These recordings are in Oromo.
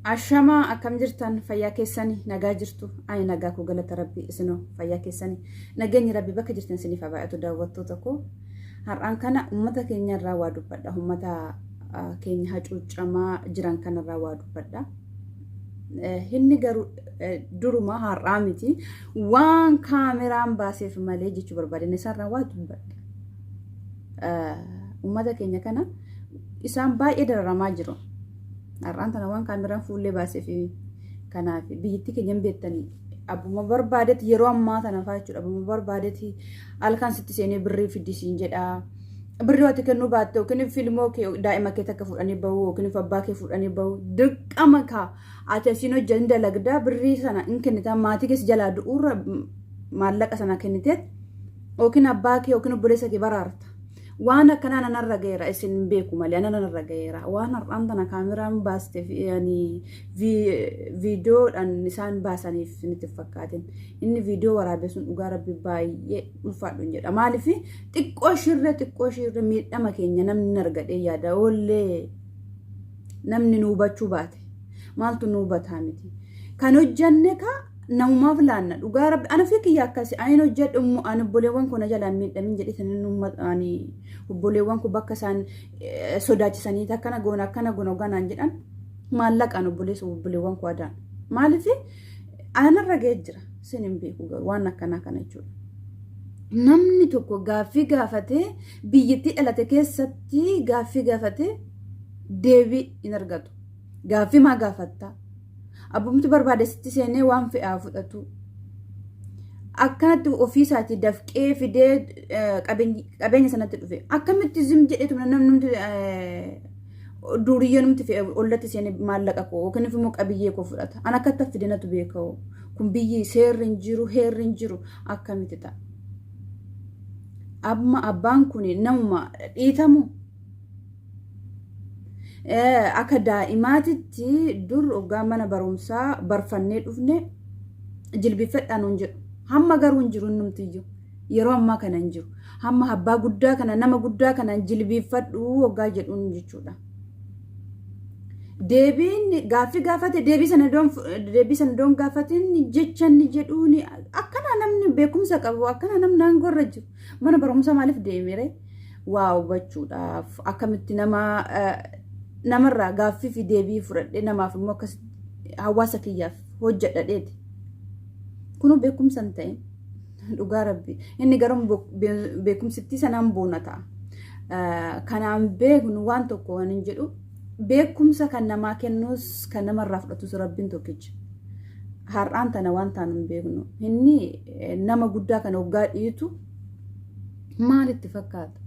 Ashamaa akkam jirtan fayyaa keessani nagaa jirtu ani nagaa koo galata rabbi isinoo fayyaa keessani nageenyi rabbi bakka jirtan isiniif haa baay'atu daawwattoota koo har'aan kana ummata keenya irraa waa dubbadha ummata keenya hacuuccamaa jiran kanarraa waa dubbadha. Inni garuu duruma har'aa miti waan kaameraan baaseef malee jechuu barbaadeen isaarraa waa dubbadha. Ummata keenya kana isaan baay'ee dararamaa jiru. Har'aan tana waan kaameraan fuullee baaseef kanaaf biyyattii keenya hin beektanii abbuma barbaadetti yeroo ammaa tana fa'aa jechuudha abbuma barbaadetti halkan sitti seenee birrii fiddisiin jedhaa. Birrii ati kennuu baatte yookiin filmoo kee daa'ima kee takka fuudhanii bahuu yookiin abbaa kee fuudhanii bahuu dirqama kaa ati asiin hojjetan dalagdaa birrii sana hin kennitaa maatii keessa jalaa du'uurra maallaqa sana kenniteet yookiin abbaa kee yookiin obboleessa kee baraarta. Waan akkanaa nanarra ga'eera isin hin beeku malee ana nanarra ga'eera. Waan har'aan tana kaameraan baaste yani viidiyoodhaan isaan baasaniif isinitti hin fakkaatin. Inni viidiyoo waraabe sun dhugaa rabbi baay'ee ulfaadhu hin jedha. Maaliif xiqqoo shirre xiqqoo shirre miidhama keenya namni hin argadhee yaada oollee namni nu hubachuu baate maaltu nu hubataa miti. Kan hojjanne kaa namumaaf laanna dhugaa rabbi ana fi kiyya akkasi ani hojjedhu immoo ani obboleewwan koo na jalaan miidhamin jedhee sanin ani obboleewwan koo bakka isaan sodaachisanii akkana goona akkana goona hogganaan jedhan maallaqaan obboleessa obboleewwan koo adaan maaliif anarra ga'ee jira sin hin beeku garuu waan akkanaa kana jechuudha. Namni tokko gaaffii gaafatee biyyattii dhalate keessatti gaaffii gaafatee deebii hin argatu. Gaaffii maa gaafattaa? Abbumti barbaade sitti seenee waan fe'aa fudhatu. Akkanatti ofiisaatii dafqee fidee qabeenya sanatti dhufe. Akkamitti zim jedheetu namni duuriyyee numti fe'e ollatti seenee maallaqa koo yookiin immoo qabiyyee koo fudhata. An akkatti fide natu beeka. Kun biyyi seerri hin jiru heerri hin jiru akkamitti ta'a. Amma abbaan kun namuma dhiitamu Akka daa'imaatitti dur hoggaa mana barumsaa barfannee dhufne jilbiffadhaa nuun jedhu. Hamma garuu hin jiru innumtiyyuu. Yeroo ammaa kana hin jiru. Hamma abbaa guddaa kana nama guddaa kana jilbiffadhu hoggaa jedhuun jechuudha. Deebiin gaaffii gaafate deebii sana doon deebii sana doon gaafatin jecha inni jedhuun akkana namni beekumsa qabu akkana namni aangoo irra jiru mana barumsaa maaliif deemere? Waa hubachuudhaaf akkamitti nama namarraa gaaffii fi deebii fudhadhee namaaf immoo akkas hawaasa kiyyaaf hojjedhadheeti. Kunuu beekumsa hin ta'in dhugaa rabbi inni garuu beekumsittii sanaan boona ta'a. Kanaan beeknu waan tokko waan hin jedhu beekumsa kan namaa kennus kan namarraa fudhatus rabbiin tokkicha. Har'aan tana waan taanu hin beeknu. Inni nama guddaa kana waggaa dhiitu maal itti fakkaata?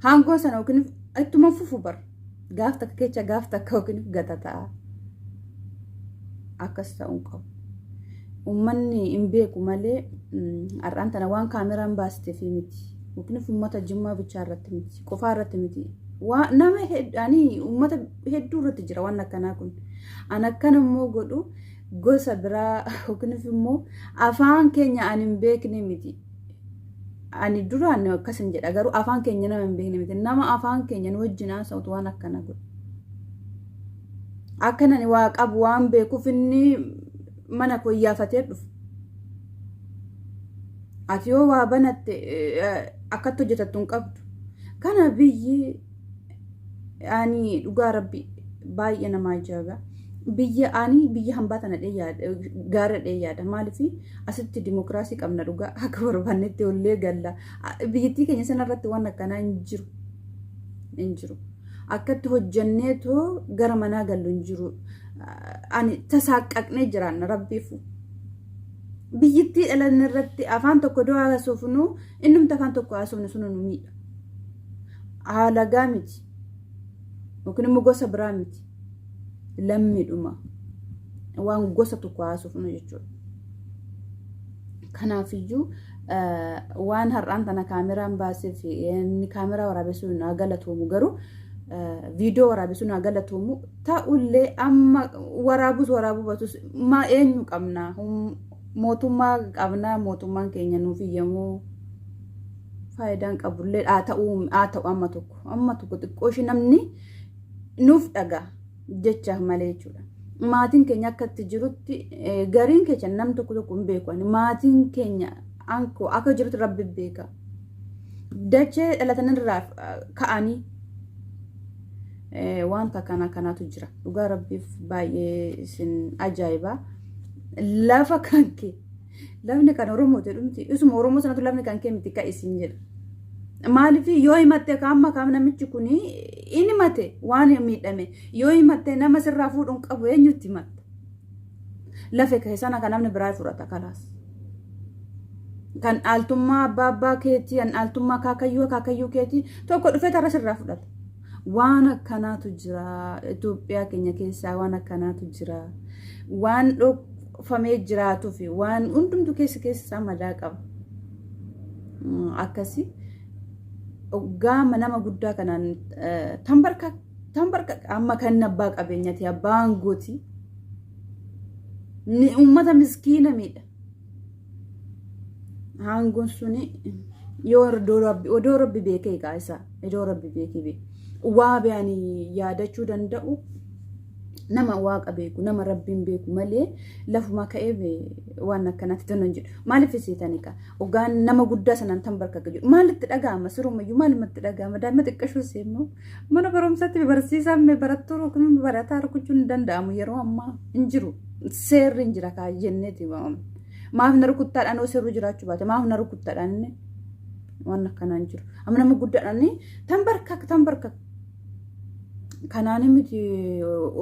Haangoo sana yookiin ittuma fufu bar. Gaaf takka kecha gaaf takka yookiin gata ta'a. Akkas ta'uu hin qabu. Uummanni hin beeku malee har'aan tana waan kaameraan baastee fi miti. Yookiin uummata Jimmaa bichaa irratti miti. Qofaa irratti miti. Waa nama ani uummata hedduu irratti jira waan akkanaa kun. An akkana immoo godhu gosa biraa yookiin immoo afaan keenya ani hin beekne miti. Ani duraan akkas hin jedha garuu afaan keenya nama hin beekne miti. Nama afaan keenya nu wajjin haasa'utu waan akkana godhu. Akka nani waa qabu waan beekuuf inni mana koo iyyaafatee dhufe. Ati yoo waa banatte akkatti hojjetattu hin qabdu. Kana biyyi ani dhugaa rabbi baay'ee nama ajaa'iba. Biyya ani biyya hambaa tana dhee yaada gaara dhee yaada maaliif asitti dimokiraasii qabna dhugaa akka barbaannetti ollee galla biyyattii keenya sanarratti waan akkanaa hin jiru hin jiru akkatti hojjanneetoo gara manaa gallu hin jiru ani tasaaqqaqnee jiraanna rabbiifu biyyittii dhalanne irratti afaan tokko doo haasofnu innumti afaan tokko haasofnu sunu nu miidha. Haalagaa miti yookiin immoo gosa biraa miti lammiidhuma waan gosa tokko haasofnu jechuudha. Kanaafiyyuu waan har'aan tana kaameraan baasee fi inni kaameraa waraabessuun haa galatoomu garuu viidiyoo waraabessuun haa galatoomu ta'ullee amma waraabus waraabuu batus maa eenyu qabna mootummaa qabna mootummaan keenya nuuf iyyamuu faayidaan qabullee haa ta'u haa ta'u amma tokko amma tokko xiqqoo ishee namni nuuf dhagaa. Jechaaf malee jechuudha. Maatiin keenya akkatti jirutti gariin keenya nam tokko tokko hin beeku. Maatiin keenya ankoo akka jirutti Rabbi beeka. Dachee dhalatanirraa ka'anii wanta akkana kanaatu jira. Dhugaa Rabbiif baay'ee isin ajaa'iba. Lafa kan kee, lafni kan Oromoo jedhumti, isuma Oromoo sanatu lafni kan kee miti ka isin jedha. Maaliif yoo himatte kaamma kaam namichi kun in himate waan miidhame yoo himatte nama sirraa fuudhuun qabu, eenyutti himatta? Lafe kee sana kan namni biraa fudhata, kalaas. Kan dhaaltummaa abbaa abbaa keetii, kan dhaaltummaa kaakayyuu akaakayyuu keetii tokko dhufee tarra sirraa fudhata. Waan akkanaatu jira Itoophiyaa keenya keessaa, waan akkanaatu jira. Waan dhokfamee jiraatuu fi waan hundumtu keessa keessa isaa madaa qaba. Akkasi gaama nama guddaa kanaan tambarka tambarka amma kan abbaa qabeenyaati, abbaa aangooti. Uummata miskiina miidha. Aangoon suni yoo odoo Rabbi beekee egaa isa odoo Rabbi beekee beeke. Waa be'anii yaadachuu danda'u nama Waaqa beeku, nama Rabbiin beeku malee lafuma ka'ee waan akkanaatti tonan jedhu. Maaliif seetanii kaa ogaan nama guddaa sanaan tan bakka jedhu maalitti dhaga'ama? Sirumayyuu maalumatti dhaga'ama? Daa'ima xiqqashuu seemmoo mana barumsaatti barsiisaan barattuu yookiin barataa rukuchuun hin danda'amu, yeroo ammaa hin jiru, seerri hin jira kaa jenneeti. Maaf na rukuttaadhaan? Yoo seerri jiraachuu baate maaf na rukuttaadhaan? Inni waan akkanaa hin jiru. Amma nama guddaadhaan tan barka tan barka kanaan miti,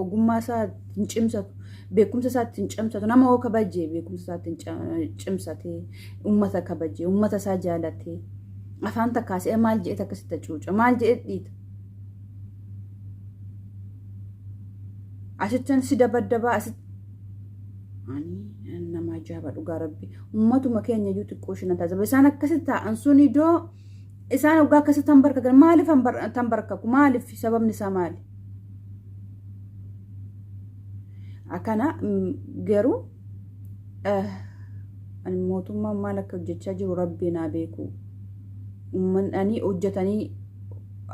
ogummaa isaa hin cimsatu, beekumsa isaa ittiin cimsatu. Nama hoo kabajee, beekumsa isaa ittiin cimsatee, uummata kabajee, uummata isaa jaalatee, afaan takkaasee maal jedhee akkasitti cuuca, maal jedhee dhiita? Asittan si dabaddabaa asitti ani nama ajaa'iba. Dhugaa Rabbi, uummatuma keenya iyyuu xiqqoo isheen taasifa. Isaan akkasitti taa'an sun iddoo isaan waggaa akkasitti tan maaliif tan barkaku? Maaliif? Sababni isaa maali? Akkana garuu mootummaan maal akka hojjechaa jiru Rabbi naa beeku. Uummanni hojjetanii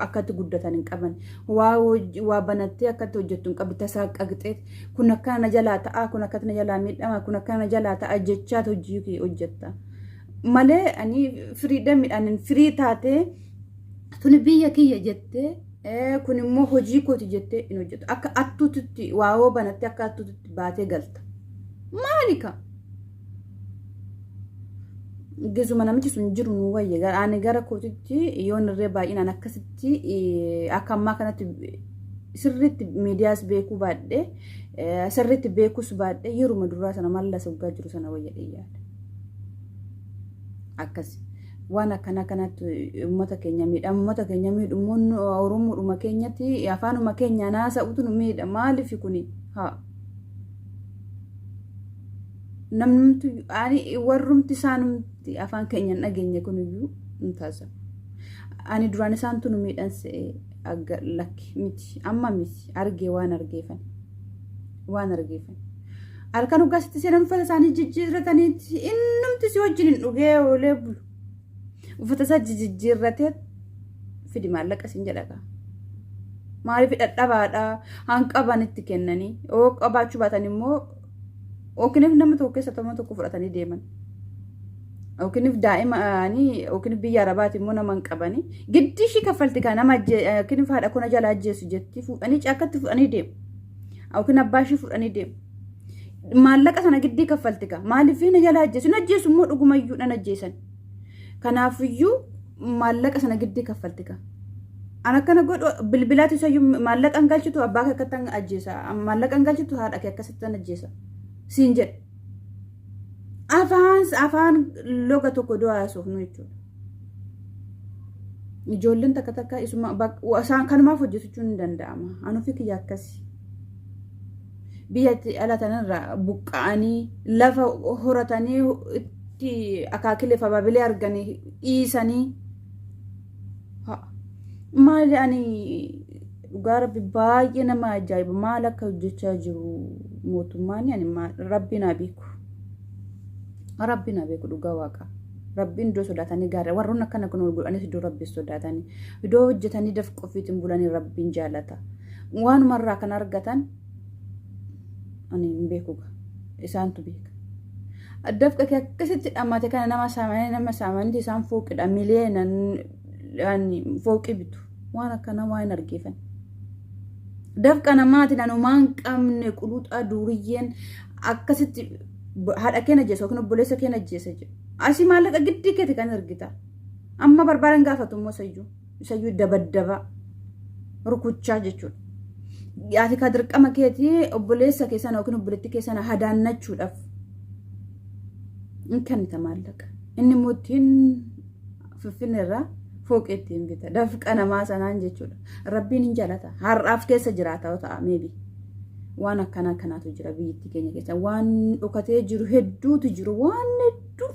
akkatti guddatan hin qaban. Waa banattee akkatti hojjettu hin qabdu. Tasaa qaqxee kun akkana na jalaa ta'a, kun akkatti na jalaa miidhama, kun akkana na jalaa ta'a jechaa hojii kee hojjetta. Malee ani freedomiidhaan free taatee tuni biyya kiyya jettee, kun immoo hojii kooti jettee hin hojjetu. Akka attuutitti waa hoo banattee akka attuutitti baatee galta. Maali ka? Gizuma namichi sun jiru nu wayya. Ani gara kootitti yoon irree baay'inaan akkasitti akka ammaa kanatti sirriitti miidiyaas beekuu baadhee, sirriitti beekuus baadhee, yeruma duraa sana mallas waggaa jiru sana wayya yaada. Akkas waan akkana kanatti uummata keenya miidha. Uummata keenya miidhu immoo Oromoodhuma keenyatti afaanuma keenya naasa'utu nu miidha. Maaliif kuni haa? Namnumti ani warrumti isaanumti afaan keenya hin dhageenye kuniyyuu hin taasisu. Ani duraan isaantu nu miidhan se'ee lakki miti, amma miti, argee waan argeefan waan argeefan. Halkan hoggaa sitti seenan uffata isaanii jijjiirrataniiti innumti si wajjin hin dhugee oolee bulu. Uffata isaa jijjiirratee fidi maallaqa siin jedha. Maaliif dhadhabaadha hanqaban itti kennanii yoo qabaachuu baatan immoo yookiin nama tokko keessa tokko tokko fudhatanii deeman. Yookiin daa'ima yookiin biyya Arabaati immoo nama hin qabanii giddii ishii kaffalti kan nama yookiin haadha kona jala ajjeesu jetti fuudhanii caakkatti fudhanii deemu. Yookiin abbaa ishii fudhanii deemu. Maallaqa sana giddii kaffalti ka maaliif na jala ajjeesu? Na ajjeesu immoo dhugumayyuu nan ajjeesan. Kanaafiyyuu maallaqa sana giddii kaffalti ka. An akkana godhu bilbilaatu isayyuu maallaqa hin galchitu abbaa kee akkatti ajjeesa, maallaqa hin galchitu haadha kee akkasitti ajjeesa siin jedhe. Afaan afaan loga tokko du'aa haasofnu jechuudha. Ijoolleen takka takka isuma isaan kanumaaf hojjechuun ni danda'ama. Anuufi kiyya akkasi. Biyya itti dhalatanirraa buqqa'anii lafa horatanii itti akaakilee fi abaabilee arganii dhiisanii. Maali, ani dhugaa Rabbi baay'ee nama ajaa'iba, maal akka hojjechaa jiru mootummaan ani Rabbi naa beeku. Rabbi naa beeku, dhugaa Waaqa. Rabbiin iddoo sodaatanii gaarii, warroonni akkana kun godhanis iddoo Rabbi sodaatanii iddoo hojjetanii dafqa ofiitiin bulanii Rabbiin jaalata. Waanumarraa kan argatan ani hin beeku, isaantu beeka. Dafqa kee akkasitti dhammaate kana nama saamanii, nama saamanii isaan fooqidha, miliyeenan fooqii bitu. Waan akkana waan hin argeefan. Dafqa namaatiin anumaan qabne quluxaa duuriyyeen akkasitti haadha keenya ajjeesa yookiin obboleessa keenya ajjeesa jedhu. Asii maallaqa giddii keeti kan argita. Amma barbaadan gaafatu immoo isayyuu isayyuu dabaddaba rukuchaa jechuudha. Ati ka dirqama keetii obboleessa keessan yookiin obboleettii keessan hadaannachuudhaaf hin kennita maallaqa. Inni immoo ittiin Finfinnee irraa fooqii ittiin bita. Dafqa namaa sanaan jechuudha. Rabbiin hin jaalata. Har'aaf keessa jiraata yoo ta'a maybe. Waan akkanaa kanaatu jira biyyattii keenya keessa. Waan dhokatee jiru hedduutu jiru. Waan hedduu.